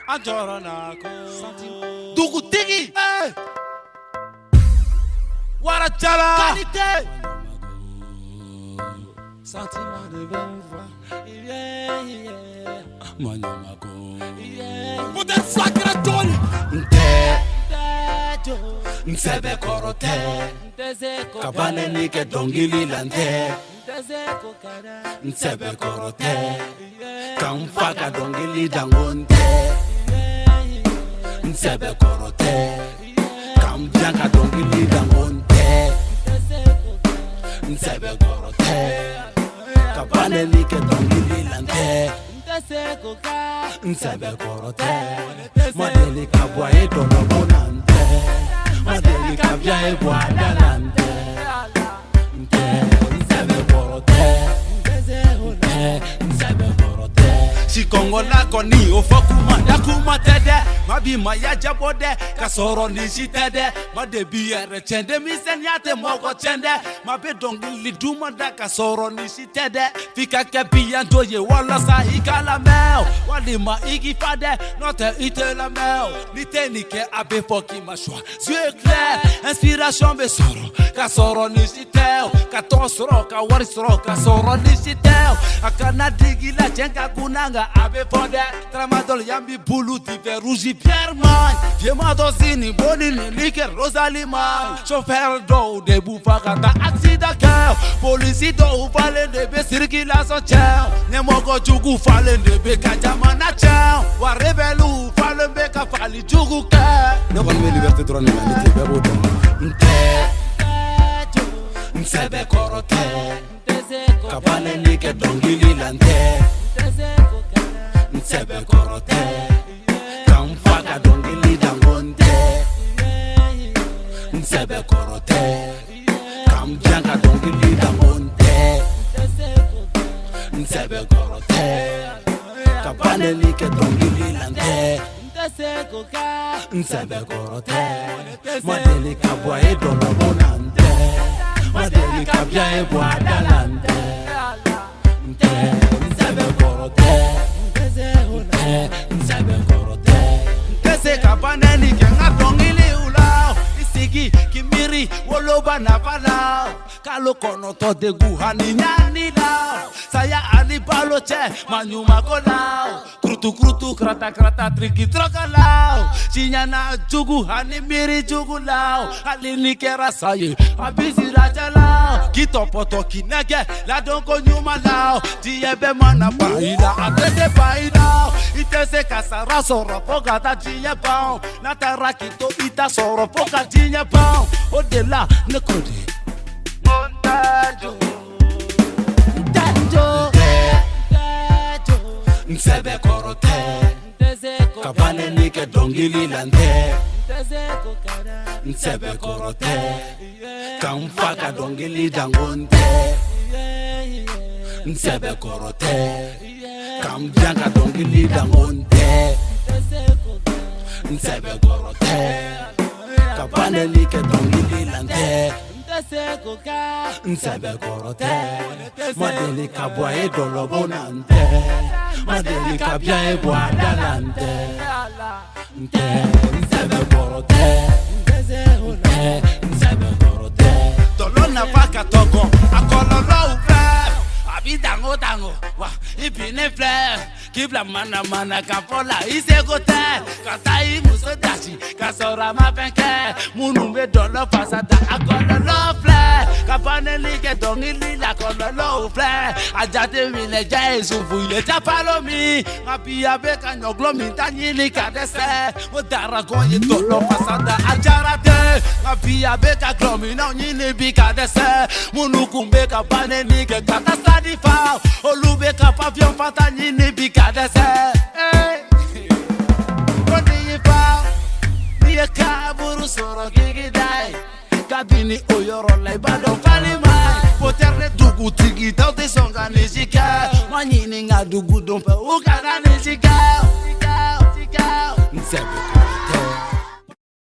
An jɔrɔ na ko dugutigi warajala qualité sentiment de bɛ n fa maɲumako peut-être fila kɛra cogo di? N tɛ n sɛbɛkɔrɔ tɛ ka banɛni kɛ dɔnkili la, n tɛ n sɛbɛkɔrɔ tɛ ka n fa ka dɔnkili da, n ko n tɛ n sɛbɛkɔrɔ tɛ ka n biyan ka dɔnkili da, n ko n tɛ n sɛbɛkɔrɔ tɛ ka banɛni kɛ dɔnkili la, n tɛ n sɛbɛkɔrɔ tɛ. Ma deli ka bɔ a ye dɔlɔbɔ na, n tɛ ma deli ka biyan ye bɔ a da la, n tɛ n tɛ n sɛbɛkɔrɔ tɛ, n tɛ n sɛbɛkɔrɔ tɛ. Si kɔngɔla kɔni, o fɔ kuma yakuma tɛ dɛ, ma bi ma ya jabɔ dɛ, ka sɔrɔ ni si tɛ dɛ, ma de bi yɛrɛ tiɲɛ, denmisɛnninya tɛ mɔgɔ tiɲɛ dɛ, ma bɛ dɔnkili duman da ka sɔrɔ ni si tɛ dɛ, f'i ka kɛ biyanjo ye walasa i ka lamɛn, walima i k'i fa dɛ, n'o tɛ i tɛ lamɛn. N'i tɛ nin kɛ, a bɛ fɔ k'i ma choix yeux clair. Inspiration bɛ sɔrɔ ka sɔrɔ ni si tɛ, ka tɔgɔ sɔrɔ, ka wari sɔrɔ ka sɔrɔ ni si tɛ. A kana digi la tiɲɛ ka kunna, nka a bɛ fɔ dɛ. Tramadol yan bi bulu ti fɛ rouge pierre man vieux dɔ sini boni ni liqueur Rosalima. Chauffeur dɔw de b'u fa ka taa accident kɛ, polisi dɔw falen de bɛ circulation tiɲɛ, ɲɛmɔgɔ jugu falen de bɛ ka jamana tiɲɛ, wa rebelle falen bɛ ka fagali jugu kɛ. Ne kɔni bɛ liberté dɔrɔn de la, ne tɛ bɛɛ b'o dɔn. N tɛ n sɛbɛkɔrɔ tɛ ka banɛni kɛ dɔnkili la, n tɛ n sɛbɛkɔrɔ tɛ ka n fa ka dɔnkili da, n ko n tɛ n sɛbɛkɔrɔ tɛ ka n biyan ka dɔnkili da, n ko n tɛ n sɛbɛkɔrɔ tɛ ka banɛni kɛ dɔnkili la, n tɛ n sɛbɛkɔrɔ tɛ. Ma deli ka bɔ a ye dɔlɔbɔ na, n tɛ ma deli ka biyan ye bɔ a da la, n tɛ n tɛ n sɛbɛkɔrɔ tɛ, n tɛ n sɛbɛkɔrɔ tɛ. N tɛ se ka banɛni kɛ n ka dɔnkiliw la. I sigi k'i miiri woloba nafa la, kalo 9 degun ani ɲani la, saya ani balo cɛ maɲumako la, kurutu kurutu, karata karata, tiriki tiraka la, siɲɛna jugu ani miiri jugu la. Hali ni kɛra sa ye, a bi sirajɛ la, k'i tɔpɔtɔ, k'i nɛgɛ ladɔnko ɲuman la. Diɲɛ bɛɛ mana ban i la, a tɛ se ban i la. I tɛ se ka sara sɔrɔ fo ka taa diɲɛ ban. N'a taara k'i to, i ta sɔrɔ fo ka diɲɛ ban. O de la ne ko de n tɛ jo, n tɛ jo. N sɛbɛkɔrɔ tɛ ka banɛni kɛ dɔnkili la, n tɛ n sɛbɛkɔrɔ tɛ ka n fa ka dɔnkili da, n ko n tɛ n sɛbɛkɔrɔ tɛ ka n biyan ka dɔnkili da, n ko n tɛ n sɛbɛkɔrɔ tɛ ka banɛni kɛ dɔnkili la, n tɛ n sɛbɛkɔrɔ tɛ. Ma deli ka bɔ a ye dɔlɔbɔ na, n tɛ ma deli ka biyan ye bɔ a da la, n tɛ n tɛ n sɛbɛkɔrɔ tɛ, n tɛ n sɛbɛkɔrɔ tɛ. Dɔlɔ nafa ka tɔgɔ, a kɔlɔlɔw filɛ, a bi dango dango wa i binnen filɛ k'i bila mana mana ka fɔ la, i seko tɛ ka taa i muso dasi ka sɔrɔ a ma fɛn kɛ. Minnu bɛ dɔlɔ fasa da, a kɔlɔlɔ filɛ, ka banɛli kɛ dɔnkili la, kɔlɔlɔw filɛ. A jateminɛ ja ye sufu ye jafalo min, nka bi a bɛ ka ɲɔgulɔ min ta ɲini ka dɛsɛ. O daragɔn ye dɔlɔ fasa da, a diyara dɛ, nka bi a bɛ ka gulɔ minɛnw ɲini bi ka dɛsɛ. Minnu kun bɛ ka banɛni kɛ ka taa stade fa, olu bɛ ka pavillon fata ɲini bi ka dɛsɛ. Ko n'i y'i fa, n'i ye kaburu sɔrɔ k'i k'i da ye, kabini o yɔrɔ la, i b'a dɔn fali ma ɲi. Potɛri ni dugutigi dɔw tɛ sɔn ka nin si kɛ, ma ɲini ka dugu dɔn fɛ, u kana nin si kɛ.